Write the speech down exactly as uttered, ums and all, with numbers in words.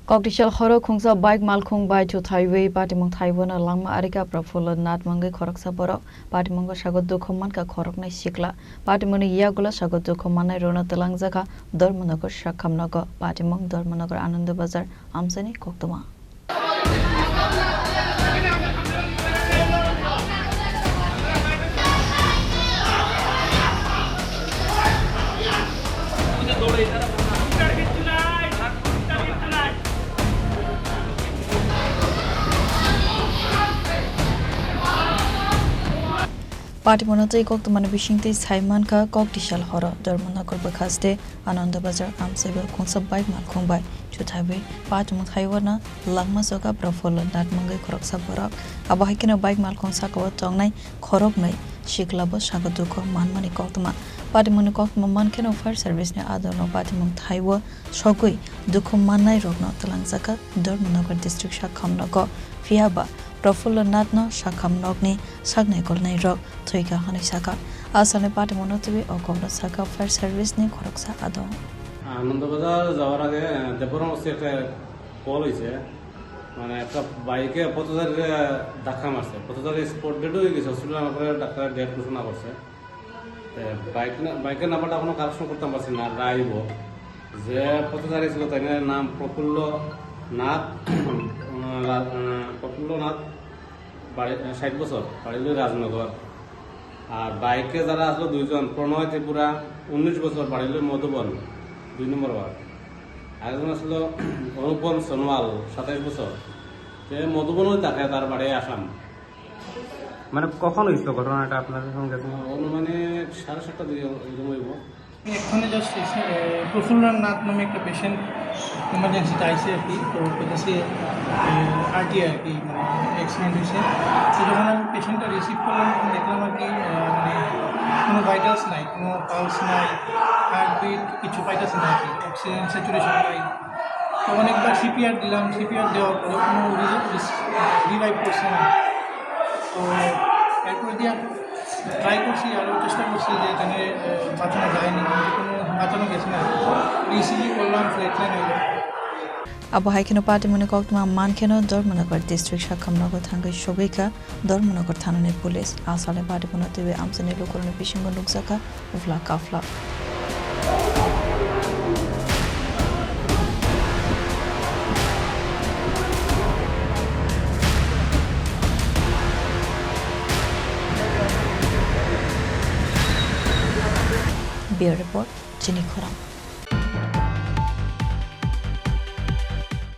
Kokdisal horo khungsa bike malkhung bai chuthaiwi patimung thaiwano langma arika Prafulla Nath mungwi khoroksa borok. Patimungo sago dukhu mankha khoroknwi sikla. Patimungni yagulo sago dukhu mannai rwno twlangjakha Dharmanagar Sakham nogo. Patimung Dharmanagar Ananda Bazar amchaini koktwma. Patimungno twi koktwmani bisingtwi sai mankha Kokdisal horo Dharmanagar bwkhaste Ananda Bazar amchaibo khungsa bike malkhung bai chuthaiwi patimung thaiwano langma joga Prafulla Nath mungwi khoroksa borok. Abo hai kheno bike malkhung sakao tongnai khoroknwi siklabo sago dukhu manmani koktwma. Patimungni koktwma mankheno fire service ni adolno patimung thaiwo sogwi dukhu mannai rokno twlangjakha Dharmanagar district Sakham nogo. Phiyaba Prafulla Nath no Sakham nokni saknai golnai rok thwikha hwnwi sakha. Asalni patimungno twiwi o kokno sakha fire service ni khoroksa adong. Anandabazar যাওয়ার আগে, আহ, দেবগ্রাম হচ্ছে একটা কল হয়েছে, মানে একটা বাইকে পথচারীরা ধাক্কা মারছে, পথচারী স্পট ডেড হয়ে গেছে, হসপিটাল আমার করে ডাক্তার ডেড ঘোষণা করছে। তো বাইক না-, বাইকের নাম্বারটা এখনো কালেকশন করতে পারছি না, রাইবো। যে পথচারী ছিল, তাই নাম প্রফুল্ল নাথ, আহ, রা-, আহ, প্রফুল্ল নাথ, বাড়ি, আহ, ষাট বছর, বাড়ি হলো রাজনগর। আর বাইকে যারা আসলো দুইজন, প্রণয় ত্রিপুরা, উনিশ বছর, বাড়ি হলো মধুবন, দুই নম্বর ওয়ার্ড। আরেকজন আসলো অনুপম সোনোয়াল, সাতাইশ বছর, সে মধুবনও থাকে, তার বাড়ি আসাম। মানে, কখন হয়েছিল ঘটনাটা আপনার সঙ্গে? আহ, অনুমানিক সাড়ে সাতটা দিকে এরকম হইব। এক্ষুনি জাস্ট এসে, এ, প্রফুল্ল নাথ নামে একটা পেশেন্ট ইমার্জেন্সিতে আইসে আর কি, তো ওর কাছে, এ, আরটিআই আর কি, মানে, অ্যাক্সিডেন্ট হয়েছে। তো যখন আমি পেশেন্টটা রিসিভ করলাম, তখন দেখলাম আর কি, এ, মানে, কোনো ভাইটালস নাই, কোনো পালস নাই, হার্টবিট কিছু পাইতেছে না আর কি, অক্সিজেন স্যাচুরেশন নাই। তো অনেকবার সিপিআর দিলাম, সিপিআর দেওয়ার পরে কোনো রি-, রিস-, রিভাইভ করছে না। তো এরপর দিয়ে ট্রাই করছি, আরও চেষ্টা করছি যে এখানে, আহ, বাঁচানো যায়নি, কিন্তু কোনো বাঁচানো গেছে না। ইসিজি করলাম, ফ্ল্যাট লাইন হইলো। Abo hai kheno patimungni koktwma mankheno Dharmanagar district Sakham nogo thangwi sogwi kha Dharmanagar thanani police. Asalni patimungno twiwi amchaini lukurokni bisingo nukjakha ufla kafla. Bureau Report, Chini Khorang.